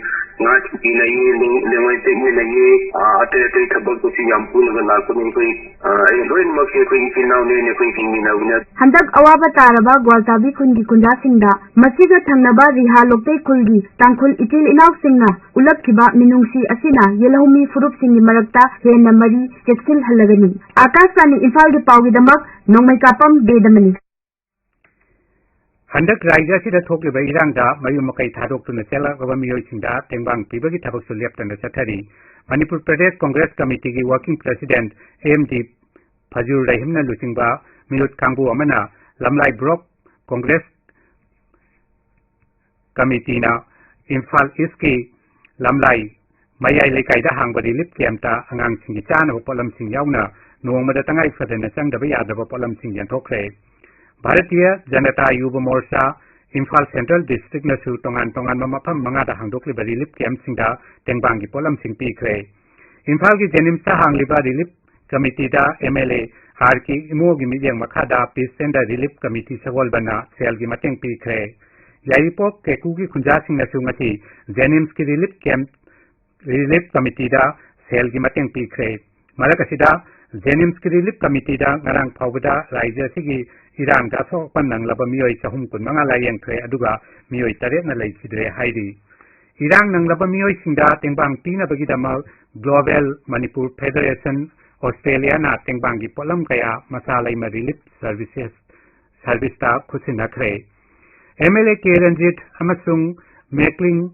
ꯉꯥ ꯊꯤꯃꯤꯟꯅꯩꯌꯦ, ꯂꯦꯡ-, ꯂꯦꯡꯋꯥꯏ ꯇꯦꯛꯃꯤꯟꯅꯩꯌꯦ, ꯑꯥ, ꯑꯇꯩ ꯑꯇꯩ ꯊꯕꯛꯇꯁꯨ ꯌꯥꯝ ꯄꯨꯜꯂꯒ ꯂꯥꯛꯄꯅꯦ꯫ ꯑꯩꯈꯣꯏ, ꯑꯥ, ꯑꯩ ꯂꯣꯏꯅꯃꯛꯁꯦ ꯑꯩꯈꯣꯏ ꯏꯆꯤꯜ ꯏꯅꯥꯎꯅꯦꯅ ꯑꯩꯈꯣꯏ ꯍꯤꯡꯃꯤꯟꯅꯕꯅꯦ꯫ ꯍꯟꯗꯛ ꯑꯋꯥꯕ ꯇꯥꯔꯕ ꯒ꯭ꯋꯥꯜꯇꯥꯕꯤ ꯈꯨꯟꯒꯤ ꯈꯨꯟꯖꯥꯁꯤꯡꯗ ꯃꯁꯤꯒ ꯊꯪꯅꯕ ꯔꯤꯍꯥ ꯂꯣꯛꯇꯩ ꯈꯨꯜꯒꯤ ꯇꯥꯡꯈꯨꯜ ꯏꯆꯤꯜ ꯏꯅꯥꯎꯁꯤꯡꯅ ꯎꯠꯂꯛꯈꯤꯕ ꯃꯤꯅꯨꯡꯁꯤ ꯑꯁꯤꯅ ꯌꯦꯜꯍꯧꯃꯤ ꯐꯨꯔꯨꯞꯁꯤꯡꯒꯤ ꯃꯔꯛꯇ ꯍꯦꯟꯅ ꯃꯔꯤ ꯆꯦꯠꯁꯤꯜꯍꯜꯂꯒꯅꯤ꯫ ꯑꯥꯀꯥꯁꯕꯥꯅꯤ ꯏꯝꯐꯥꯜꯒꯤ ꯄꯥꯎꯒꯤꯗꯃꯛ ꯅꯣꯡꯃꯩꯀꯥꯄꯝ ꯕꯦꯗꯃꯅꯤ꯫ ꯍꯟꯗꯛ ꯔꯥꯏꯖ꯭ꯌ ꯑꯁꯤꯗ ꯊꯣꯛꯂꯤꯕ ꯏꯔꯥꯡꯗ ꯃꯌꯨꯝ ꯃꯀꯩ ꯊꯥꯗꯣꯛꯇꯨꯅ ꯆꯦꯜꯂꯛꯂꯕ ꯃꯤꯑꯣꯏꯁꯤꯡꯗ ꯇꯦꯡꯕꯥꯡ ꯄꯤꯕꯒꯤ ꯊꯕꯛꯁꯨ ꯂꯦꯞꯇꯅ ꯆꯠꯊꯔꯤ꯫ ꯃꯅꯤꯄꯨꯔ ꯄ꯭ꯔꯗꯦꯁ ꯀꯣꯡꯒ꯭ꯔꯦꯁ ꯀꯃꯤꯇꯤꯒꯤ working president A M D Fajur ꯔꯍꯤꯝꯅ ꯂꯨꯆꯤꯡꯕ ꯃꯤꯍꯨꯠ ꯀꯥꯡꯕꯨ ꯑꯃꯅ ꯂꯝꯂꯥꯏ ꯕ꯭ꯂꯣꯛ ꯀꯣꯡꯒ꯭ꯔꯦꯁ ꯀꯃꯤꯇꯤꯅ ꯏꯝꯐꯥꯜ ꯏꯁꯀꯤ ꯂꯝꯂꯥꯏ ꯃꯌꯥꯏ ꯂꯩꯀꯥꯏꯗ ꯍꯥꯡꯕ ꯔꯤꯂꯤꯐ ꯀꯦꯝꯞꯇ ꯑꯉꯥꯡꯁꯤꯡꯒꯤ ꯆꯥꯅꯕ ꯄꯣꯠꯂꯝꯁꯤꯡ ꯌꯥꯎꯅ ꯅꯣꯡꯃꯗ ꯇꯉꯥꯏ ꯐꯗꯅ ꯆꯪꯗꯕ ꯌꯥꯗ꯭ꯔꯕ ꯄꯣꯠꯂꯝꯁꯤꯡ ꯌꯦꯟꯊꯣꯛꯈ꯭ꯔꯦ꯫ ꯚꯥꯔꯇꯤꯌ ꯖꯅꯇꯥ ꯌꯨꯕ ꯃꯣꯔꯆꯥ ꯏꯝꯐꯥꯜ ꯁꯦꯟꯇ꯭ꯔꯦꯜ ꯗꯤꯁꯇ꯭ꯔꯤꯛꯅꯁꯨ ꯇꯣꯉꯥꯟ ꯇꯣꯉꯥꯟꯕ ꯃꯐꯝ ꯃꯉꯥꯗ ꯍꯥꯡꯗꯣꯛꯂꯤꯕ ꯔꯤꯂꯤꯐ ꯀꯦꯝꯞꯁꯤꯡꯗ ꯇꯦꯡꯕꯥꯡꯒꯤ ꯄꯣꯠꯂꯝꯁꯤꯡ ꯄꯤꯈ꯭ꯔꯦ꯫ ꯏꯝꯐꯥꯜꯒꯤ ꯖꯦꯅꯤꯝꯁꯇ ꯍꯥꯡꯂꯤꯕ ꯔꯤꯂꯤꯐ ꯀꯃꯤꯇꯤꯗ M L A R K ꯏꯃꯣꯒꯤ ꯃꯤꯠꯌꯦꯡ ꯃꯈꯥꯗ Peace and Relief Committee ꯁꯒꯣꯜꯕꯟꯅ ꯁꯦꯜꯒꯤ ꯃꯇꯦꯡ ꯄꯤꯈ꯭ꯔꯦ꯫ ꯌꯥꯏꯔꯤꯄꯣꯛ ꯀꯦꯀꯨꯒꯤ ꯈꯨꯟꯖꯥꯁꯤꯡꯅꯁꯨ ꯉꯁꯤ ꯖꯦꯅꯤꯝꯁꯀꯤ ꯔꯤꯂꯤꯐ ꯀꯦꯝꯞ, ꯔꯤꯂꯤꯐ ꯀꯃꯤꯇꯤꯗ ꯁꯦꯜꯒꯤ ꯃꯇꯦꯡ ꯄꯤꯈ꯭ꯔꯦ꯫ ꯃꯔꯛ ꯑꯁꯤꯗ, ꯖꯦꯅꯤꯝꯁꯀꯤ ꯔꯤꯂꯤꯐ ꯀꯃꯤꯇꯤꯗ ꯉꯔꯥꯡ ꯐꯥꯎꯕꯗ ꯔꯥꯏꯖ꯭ꯌ ꯑꯁꯤꯒꯤ ꯏꯔꯥꯡꯗ ꯑꯁꯣꯛ ꯑꯄꯟ ꯅꯪꯂꯕ ꯃꯤꯑꯣꯏ ꯆꯍꯨꯝ ꯀꯨꯟꯃꯉꯥ ꯂꯥꯏꯌꯦꯡꯈ꯭ꯔꯦ, ꯑꯗꯨꯒ ꯃꯤꯑꯣꯏ ꯇꯔꯦꯠꯅ ꯂꯩꯈꯤꯗ꯭ꯔꯦ ꯍꯥꯏꯔꯤ꯫ ꯏꯔꯥꯡ ꯅꯪꯂꯕ ꯃꯤꯑꯣꯏꯁꯤꯡꯗ ꯇꯦꯡꯕꯥꯡ ꯄꯤꯅꯕꯒꯤꯗꯃꯛ Global Manipur Federation Australia ꯅ ꯇꯦꯡꯕꯥꯡꯒꯤ ꯄꯣꯠꯂꯝ ꯀꯌꯥ ꯃꯆꯥ ꯂꯩꯃ Relief Services Service ꯇ ꯈꯨꯠꯁꯤꯟꯅꯈ꯭ꯔꯦ꯫ M L A K Ranjit ꯑꯃꯁꯨꯡ ꯃꯦꯛꯂꯤꯡ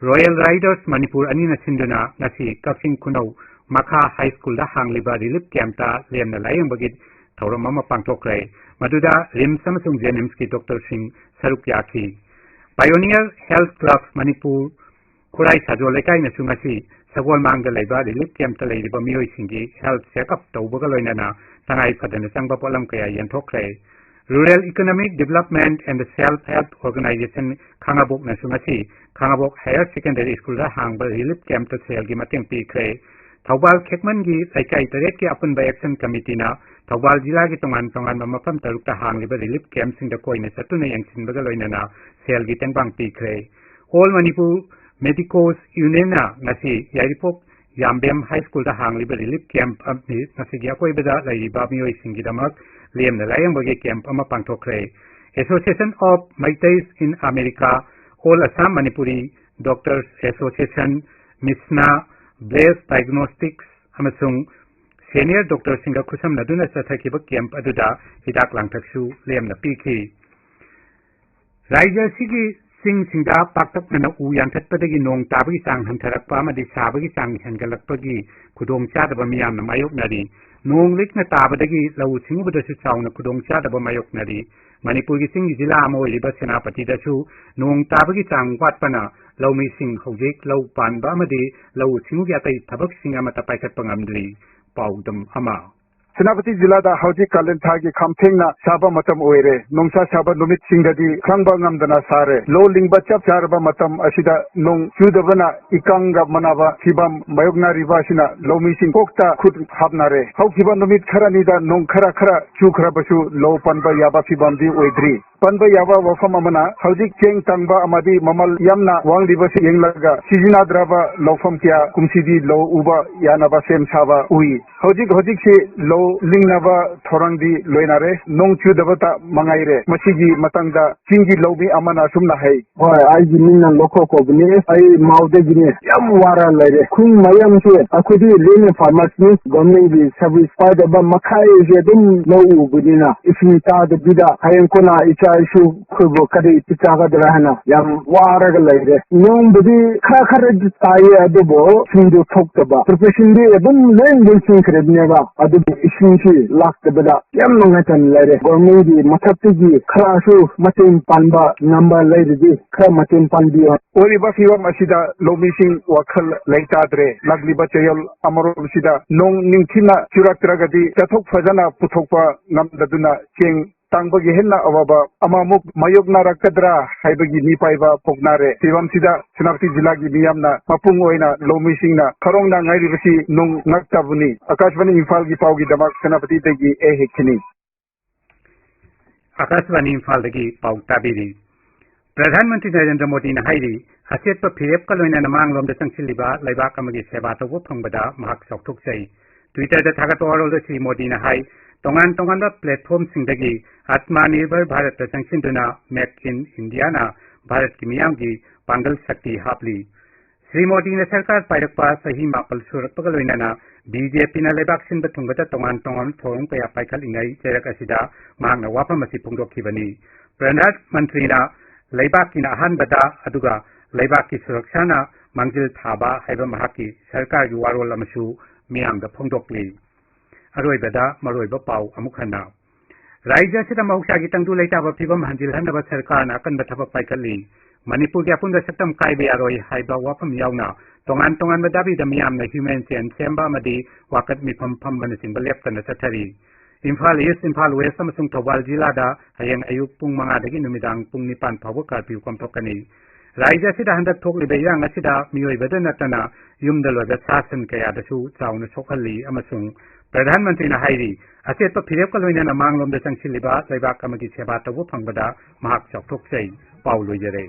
Royal Riders Manipur ꯑꯅꯤꯅ ꯁꯤꯟꯗꯨꯅ ꯉꯁꯤ ꯀꯛꯆꯤꯡ ꯈꯨꯅꯧ ꯃꯈꯥ High School ꯗ ꯍꯥꯡꯂꯤꯕ Relief Camp ꯇ ꯂꯦꯝꯅ ꯂꯥꯌꯦꯡꯕꯒꯤ ꯊꯧꯔꯝ ꯑꯃ ꯄꯥꯡꯊꯣꯛꯈ꯭ꯔꯦ꯫ ꯃꯗꯨꯗ RIMS ꯑꯃꯁꯨꯡ JNIMS ꯀꯤ doctor ꯁꯤꯡ ꯁꯔꯨꯛ ꯌꯥꯈꯤ꯫ Pioneer Health Club Manipur ꯈꯨꯔꯥꯏ ꯁꯥꯖꯣꯜ ꯂꯩꯀꯥꯏꯅꯁꯨ ꯉꯁꯤ ꯁꯒꯣꯜꯃꯥꯡꯗ ꯂꯩꯕ Relief Camp ꯇ ꯂꯩꯔꯤꯕ ꯃꯤꯑꯣꯏꯁꯤꯡꯒꯤ health check up ꯇꯧꯕꯒ ꯂꯣꯏꯅꯅ ꯇꯉꯥꯏ ꯐꯗꯅ ꯆꯪꯕ ꯄꯣꯠꯂꯝ ꯀꯌꯥ ꯌꯦꯟꯊꯣꯛꯈ꯭ꯔꯦ꯫ Rural Economic Development and Self Help Organization ꯈꯥꯉꯕꯣꯛꯅꯁꯨ ꯉꯁꯤ ꯈꯥꯉꯕꯣꯛ Higher Secondary School ꯗ ꯍꯥꯡꯕ Relief Camp ꯇ ꯁꯦꯜꯒꯤ ꯃꯇꯦꯡ ꯄꯤꯈ꯭ꯔꯦ꯫ ꯊꯧꯕꯥꯜ ꯈꯦꯛꯃꯟꯒꯤ ꯂꯩꯀꯥꯏ ꯇꯔꯦꯠꯀꯤ ꯑꯄꯨꯟꯕ action committee ꯅ ꯊꯧꯕꯥꯜ ꯖꯤꯂꯥꯒꯤ ꯇꯣꯉꯥꯟ ꯇꯣꯉꯥꯟꯕ ꯃꯐꯝ ꯇꯔꯨꯛꯇ ꯍꯥꯡꯂꯤꯕ Relief Camp ꯁꯤꯡꯗ ꯀꯣꯏꯅ ꯆꯠꯇꯨꯅ ꯌꯦꯡꯁꯤꯟꯕꯒ ꯂꯣꯏꯅꯅ ꯁꯦꯜꯒꯤ ꯇꯦꯡꯕꯥꯡ ꯄꯤꯈ꯭ꯔꯦ꯫ All Manipur Medicos Union ꯅ ꯉꯁꯤ ꯌꯥꯏꯔꯤꯄꯣꯛ ꯌꯥꯝꯕꯦꯝ High School ꯗ ꯍꯥꯡꯂꯤꯕ Relief Camp ꯑꯃꯗꯤ ꯃꯁꯤꯒꯤ ꯑꯀꯣꯏꯕꯗ ꯂꯩꯔꯤꯕ ꯃꯤꯑꯣꯏꯁꯤꯡꯒꯤꯗꯃꯛ ꯂꯦꯝꯅ ꯂꯥꯌꯦꯡꯕꯒꯤ camp ꯑꯃ ꯄꯥꯡꯊꯣꯛꯈ꯭ꯔꯦ꯫ Association of Meiteis in America, All Assam Manipuri Doctors Association, Misna, Bless Diagnostics ꯑꯃꯁꯨꯡ senior doctor ꯁꯤꯡꯒ ꯈꯨꯠꯁꯝꯅꯗꯨꯅ ꯆꯠꯊꯈꯤꯕ camp ꯑꯗꯨꯗ ꯍꯤꯗꯥꯛ ꯂꯥꯡꯊꯛꯁꯨ ꯂꯦꯝꯅ ꯄꯤꯈꯤ꯫ ꯔꯥꯖ꯭ꯌ ꯑꯁꯤꯒꯤ ꯆꯤꯡꯁꯤꯡꯗ ꯄꯥꯛꯇꯛꯅꯅ ꯎ ꯌꯥꯟꯊꯠꯄꯗꯒꯤ ꯅꯣꯡ ꯇꯥꯕꯒꯤ ꯆꯥꯡ ꯍꯟꯊꯔꯛꯄ ꯑꯃꯗꯤ ꯁꯥꯕꯒꯤ ꯆꯥꯡ ꯍꯦꯟꯒꯠꯂꯛꯄꯒꯤ ꯈꯨꯗꯣꯡꯆꯥꯗꯕ ꯃꯤꯌꯥꯝꯅ ꯃꯥꯌꯣꯛꯅꯔꯤ꯫ ꯅꯣꯡ ꯂꯤꯛꯅ ꯇꯥꯕꯗꯒꯤ ꯂꯧꯎ ꯁꯤꯡꯎꯕꯗꯁꯨ ꯆꯥꯎꯅ ꯈꯨꯗꯣꯡꯆꯥꯗꯕ ꯃꯥꯌꯣꯛꯅꯔꯤ꯫ ꯃꯅꯤꯄꯨꯔꯒꯤ ꯆꯤꯡꯒꯤ ꯖꯤꯂꯥ ꯑꯃ ꯑꯣꯏꯔꯤꯕ ꯁꯦꯅꯥꯄꯇꯤꯗꯁꯨ ꯅꯣꯡ ꯇꯥꯕꯒꯤ ꯆꯥꯡ ꯋꯥꯠꯄꯅ ꯂꯧꯃꯤꯁꯤꯡ ꯍꯧꯖꯤꯛ ꯂꯧ ꯄꯥꯟꯕ ꯑꯃꯗꯤ ꯂꯧꯎ ꯁꯤꯡꯎꯒꯤ ꯑꯇꯩ ꯊꯕꯛꯁꯤꯡ ꯑꯃꯠꯇ ꯄꯥꯏꯈꯠꯄ ꯉꯝꯗ꯭ꯔꯤ꯫ ꯄꯥꯎꯗꯝ ꯑꯃ꯫ ꯁꯦꯅꯥꯄꯇꯤ ꯖꯤꯂꯥꯗ ꯍꯧꯖꯤꯛ ꯀꯥꯂꯦꯟ ꯊꯥꯒꯤ ꯈꯝ ꯊꯦꯡꯅ ꯁꯥꯕ ꯃꯇꯝ ꯑꯣꯏꯔꯦ꯫ ꯅꯨꯡꯁꯥ ꯁꯥꯕ ꯅꯨꯃꯤꯠꯁꯤꯡꯗꯗꯤ ꯈꯥꯡꯕ ꯉꯝꯗꯅ ꯁꯥꯔꯦ꯫ ꯂꯧ ꯂꯤꯡꯕ ꯆꯞ ꯆꯥꯔꯕ ꯃꯇꯝ ꯑꯁꯤꯗ ꯅꯣꯡ ꯆꯨꯗꯕꯅ ꯏꯀꯪꯒ ꯃꯥꯟꯅꯕ ꯐꯤꯕꯝ ꯃꯥꯌꯣꯛꯅꯔꯤꯕ ꯑꯁꯤꯅ ꯂꯧꯃꯤꯁꯤꯡ ꯀꯣꯛꯇ ꯈꯨꯠ ꯍꯥꯞꯅꯔꯦ꯫ ꯍꯧꯈꯤꯕ ꯅꯨꯃꯤꯠ ꯈꯔꯅꯤꯗ ꯅꯣꯡ ꯈꯔ ꯈꯔ ꯆꯨꯈ꯭ꯔꯕꯁꯨ ꯂꯧ ꯄꯥꯟꯕ ꯌꯥꯕ ꯐꯤꯕꯝꯗꯤ ꯑꯣꯏꯗ꯭ꯔꯤ꯫ ꯄꯟꯕ ꯌꯥꯕ ꯋꯥꯐꯝ ꯑꯃꯅ, ꯍꯧꯖꯤꯛ ꯆꯦꯡ ꯇꯥꯡꯕ ꯑꯃꯗꯤ ꯃꯃꯜ ꯌꯥꯝꯅ ꯋꯥꯡꯂꯤꯕꯁꯤ ꯌꯦꯡꯂꯒ, ꯁꯤꯖꯤꯟꯅꯗ꯭ꯔꯕ ꯂꯧꯐꯝ ꯀꯌꯥ ꯀꯨꯝꯁꯤꯗꯤ ꯂꯧ ꯎꯕ ꯌꯥꯅꯕ ꯁꯦꯝ ꯁꯥꯕ ꯎꯏ꯫ ꯍꯧꯖꯤꯛ ꯍꯧꯖꯤꯛꯁꯤ ꯂꯧ ꯂꯤꯡꯅꯕ ꯊꯧꯔꯥꯡꯗꯤ ꯂꯣꯏꯅꯔꯦ, ꯅꯣꯡ ꯆꯨꯗꯕꯇ ꯃꯉꯥꯏꯔꯦ꯫ ꯃꯁꯤꯒꯤ ꯃꯇꯥꯡꯗ ꯆꯤꯡꯒꯤ ꯂꯧꯃꯤ ꯑꯃꯅ ꯑꯁꯨꯝꯅ ꯍꯥꯏ꯫ ꯍꯣꯏ, ꯑꯩꯒꯤ ꯃꯤꯡꯅ ꯂꯣꯈꯣ ꯀꯧꯕꯅꯤ꯫ ꯑꯩ ꯃꯥꯎꯗꯒꯤꯅꯦ꯫ ꯌꯥꯝ ꯋꯥꯔ ꯂꯩꯔꯦ꯫ ꯈꯨꯟ ꯃꯌꯥꯝꯁꯦ ꯑꯩꯈꯣꯏꯗꯤ ꯂꯣꯏꯅ farmers ꯅꯤ꯫ Government ꯒꯤ service ꯄꯥꯏꯗꯕ ꯃꯈꯩꯁꯦ ꯑꯗꯨꯝ ꯂꯧ ꯎꯕꯅꯤꯅ, ꯏꯁꯤꯡ ꯇꯥꯗꯕꯤꯗ ꯍꯌꯦꯡ ꯀꯣꯟꯅ ꯏꯆꯥ ꯏꯁꯨ ꯑꯩꯈꯣꯏꯕꯨ ꯀꯔꯤ ꯄꯤꯖꯒꯗ꯭ꯔꯥ ꯍꯥꯏꯅ ꯌꯥꯝ ꯋꯥꯔꯒ ꯂꯩꯔꯦ꯫ ꯅꯣꯡꯕꯨꯗꯤ ꯈꯔ ꯈꯔꯗꯤ ꯇꯥꯏꯌꯦ, ꯑꯗꯨꯕꯨ ꯏꯁꯤꯡꯗꯨ ꯊꯣꯛꯇꯕ꯫ Profession ꯗꯤ ꯑꯗꯨꯝ ꯂꯣꯏ ꯂꯣꯏꯁꯤꯟꯈ꯭ꯔꯕꯅꯦꯕ, ꯑꯗꯨꯕꯨ ꯏꯁꯤꯡꯁꯤ ꯂꯥꯛꯇꯕꯗ ꯌꯥꯝ ꯅꯨꯡꯉꯥꯏꯇꯅ ꯂꯩꯔꯦ꯫ Government ꯒꯤ ꯃꯊꯛꯇꯒꯤ ꯈꯔꯁꯨ ꯃꯇꯦꯡ ꯄꯥꯟꯕ ꯉꯝꯕ ꯂꯩꯔꯗꯤ ꯈꯔ ꯃꯇꯦꯡ ꯄꯥꯟꯕꯤꯌꯣ꯫ ꯑꯣꯏꯔꯤꯕ ꯐꯤꯕꯝ ꯑꯁꯤꯗ ꯂꯧꯃꯤꯁꯤꯡ ꯋꯥꯈꯜ ꯂꯩꯇꯥꯗ꯭ꯔꯦ꯫ ꯂꯥꯛꯂꯤꯕ ꯆꯌꯣꯜ ꯑꯃꯔꯣꯝꯁꯤꯗ ꯅꯣꯡ ꯅꯤꯡꯊꯤꯅ ꯆꯨꯔꯛꯇ꯭ꯔꯒꯗꯤ ꯆꯥꯊꯣꯛ ꯐꯖꯅ ꯄꯨꯊꯣꯛꯄ ꯉꯝꯗꯗꯨꯅ ꯆꯦꯡ ꯇꯥꯡꯕꯒꯤ ꯍꯦꯟꯅ ꯑꯋꯥꯕ ꯑꯃꯃꯨꯛ ꯃꯥꯌꯣꯛꯅꯔꯛꯀꯗ꯭ꯔꯥ ꯍꯥꯏꯕꯒꯤ ꯃꯤꯄꯥꯏꯕ ꯄꯣꯛꯅꯔꯦ꯫ ꯐꯤꯕꯝꯁꯤꯗ ꯁꯦꯅꯥꯄꯇꯤ ꯖꯤꯂꯥꯒꯤ ꯃꯤꯌꯥꯝꯅ, ꯃꯄꯨꯡ ꯑꯣꯏꯅ ꯂꯧꯃꯤꯁꯤꯡꯅ ꯈꯔꯣꯡꯅ ꯉꯥꯏꯔꯤꯕꯁꯤ ꯅꯣꯡ ꯉꯥꯛꯇꯕꯨꯅꯤ꯫ ꯑꯀꯥꯁꯕꯥꯅꯤ ꯏꯝꯐꯥꯜꯒꯤ ꯄꯥꯎꯒꯤꯗꯃꯛ ꯁꯦꯅꯥꯄꯇꯤꯗꯒꯤ ꯑꯦ ꯍꯦꯛꯈꯤꯅꯤ꯫ ꯑꯀꯥꯁꯕꯥꯅꯤ ꯏꯝꯐꯥꯜꯗꯒꯤ ꯄꯥꯎ ꯇꯥꯕꯤꯔꯤ꯫ ꯄ꯭ꯔꯙꯥꯟ ꯃꯟꯇ꯭ꯔꯤ ꯅꯔꯦꯟꯗ꯭ꯔ ꯃꯣꯗꯤꯅ ꯍꯥꯏꯔꯤ, ꯑꯆꯦꯠꯄ ꯐꯤꯔꯦꯞꯀ ꯂꯣꯏꯅꯅ ꯃꯥꯡꯂꯣꯝꯗ ꯆꯪꯁꯤꯜꯂꯤꯕ ꯂꯩꯕꯥꯛ ꯑꯃꯒꯤ ꯁꯦꯕꯥ ꯇꯧꯕ ꯐꯪꯕꯗ ꯃꯍꯥꯛ ꯆꯥꯎꯊꯣꯛꯆꯩ꯫ Twitter ꯗ ꯊꯥꯒꯠꯄ ꯋꯥꯔꯣꯜꯗ ꯁ꯭ꯔꯤ ꯃꯣꯗꯤꯅ ꯍꯥꯏ, ꯇꯣꯉꯥꯟ ꯇꯣꯉꯥꯟꯕ platform ꯁꯤꯡꯗꯒꯤ ꯑꯠꯃꯥꯅꯤꯔꯚꯔ ꯚꯥꯔꯠꯇ ꯆꯪꯁꯤꯟꯗꯨꯅ Make in India ꯅ ꯚꯥꯔꯠꯀꯤ ꯃꯤꯌꯥꯝꯒꯤ ꯄꯥꯡꯒꯜ ꯁꯛꯇꯤ ꯍꯥꯞꯂꯤ꯫ ꯁ꯭ꯔꯤ ꯃꯣꯗꯤꯅ ꯁꯔꯀꯥꯔ ꯄꯥꯏꯔꯛꯄ ꯆꯍꯤ ꯃꯥꯄꯜ ꯁꯨꯔꯛꯄꯒ ꯂꯣꯏꯅꯅ ꯕꯤ ꯖꯦ ꯄꯤꯅ ꯂꯩꯕꯥꯛ ꯁꯤꯟꯕ ꯊꯨꯡꯕꯗ ꯇꯣꯉꯥꯟ ꯇꯣꯉꯥꯟꯕ ꯊꯧꯔꯝ ꯀꯌꯥ ꯄꯥꯏꯈꯠꯂꯤꯉꯩ ꯆꯩꯔꯛ ꯑꯁꯤꯗ ꯃꯍꯥꯛꯅ ꯋꯥꯐꯝ ꯑꯁꯤ ꯐꯣꯡꯗꯣꯛꯈꯤꯕꯅꯤ꯫ ꯄ꯭ꯔꯙꯥꯟ ꯃꯟꯇ꯭ꯔꯤꯅ ꯂꯩꯕꯥꯛꯀꯤꯅ ꯑꯍꯥꯟꯕꯗ, ꯑꯗꯨꯒ ꯂꯩꯕꯥꯛꯀꯤ ꯁꯨꯔꯛꯁꯥꯅ ꯃꯥꯡꯖꯤꯜ ꯊꯥꯕ ꯍꯥꯏꯕ ꯃꯍꯥꯛꯀꯤ ꯁꯔꯀꯥꯔꯒꯤ ꯋꯥꯔꯣꯜ ꯑꯃꯁꯨ ꯃꯤꯌꯥꯝꯗ ꯐꯣꯡꯗꯣꯛꯂꯤ꯫ ꯑꯔꯣꯏꯕꯗ ꯃꯔꯨꯑꯣꯏꯕ ꯄꯥꯎ ꯑꯃꯨꯛ ꯍꯟꯅ꯫ ꯔꯥꯖ꯭ꯌ ꯑꯁꯤꯗ ꯃꯍꯧꯁꯥꯒꯤ ꯇꯪꯗꯨ ꯂꯩꯇꯥꯕ ꯐꯤꯕꯝ ꯍꯟꯖꯤꯜꯍꯟꯅꯕ ꯁꯔꯀꯥꯔꯅ ꯑꯀꯟꯕ ꯊꯕꯛ ꯄꯥꯏꯈꯠꯂꯤ꯫ ꯃꯅꯤꯄꯨꯔꯒꯤ ꯑꯄꯨꯟꯕ ꯁꯛꯇꯝ ꯀꯥꯏꯕ ꯌꯥꯔꯣꯏ ꯍꯥꯏꯕ ꯋꯥꯐꯝ ꯌꯥꯎꯅ ꯇꯣꯉꯥꯟ ꯇꯣꯉꯥꯟꯕ ꯗꯥꯕꯤꯗ ꯃꯤꯌꯥꯝꯅ human chain ꯁꯦꯝꯕ ꯑꯃꯗꯤ ꯋꯥꯀꯠ ꯃꯤꯐꯝ ꯐꯝꯕꯅꯆꯤꯡꯕ ꯂꯦꯞꯇꯅ ꯆꯠꯊꯔꯤ꯫ ꯏꯝꯐꯥꯜ East, ꯏꯝꯐꯥꯜ West ꯑꯃꯁꯨꯡ ꯊꯧꯕꯥꯜ ꯖꯤꯂꯥꯗ ꯍꯌꯦꯡ ꯑꯌꯨꯛ ꯄꯨꯡ ꯃꯉꯥꯗꯒꯤ ꯅꯨꯃꯤꯗꯥꯡ ꯄꯨꯡ ꯅꯤꯄꯥꯟ ꯐꯥꯎꯕ curfew ꯀꯣꯝꯊꯣꯛꯀꯅꯤ꯫ ꯔꯥꯖ꯭ꯌ ꯑꯁꯤꯗ ꯍꯟꯗꯛ ꯊꯣꯛꯂꯤꯕ ꯏꯔꯥꯡ ꯑꯁꯤꯗ ꯃꯤꯑꯣꯏꯕꯗ ꯅꯠꯇꯅ ꯌꯨꯝꯗ ꯂꯣꯏꯕ ꯁꯥ ꯁꯟ ꯀꯌꯥꯗꯁꯨ ꯆꯥꯎꯅ ꯁꯣꯛꯍꯜꯂꯤ ꯑꯃꯁꯨꯡ ꯄ꯭ꯔꯙꯥꯟ ꯃꯟꯇ꯭ꯔꯤꯅ ꯍꯥꯏꯔꯤ, ꯑꯆꯦꯠꯄ ꯐꯤꯔꯦꯞꯀ ꯂꯣꯏꯅꯅ ꯃꯥꯡꯂꯣꯝꯗ ꯆꯪꯁꯤꯜꯂꯤꯕ ꯂꯩꯕꯥꯛ ꯑꯃꯒꯤ ꯁꯦꯕꯥ ꯇꯧꯕ ꯐꯪꯕꯗ ꯃꯍꯥꯛ ꯆꯥꯎꯊꯣꯛꯆꯩ꯫ ꯄꯥꯎ ꯂꯣꯏꯖꯔꯦ꯫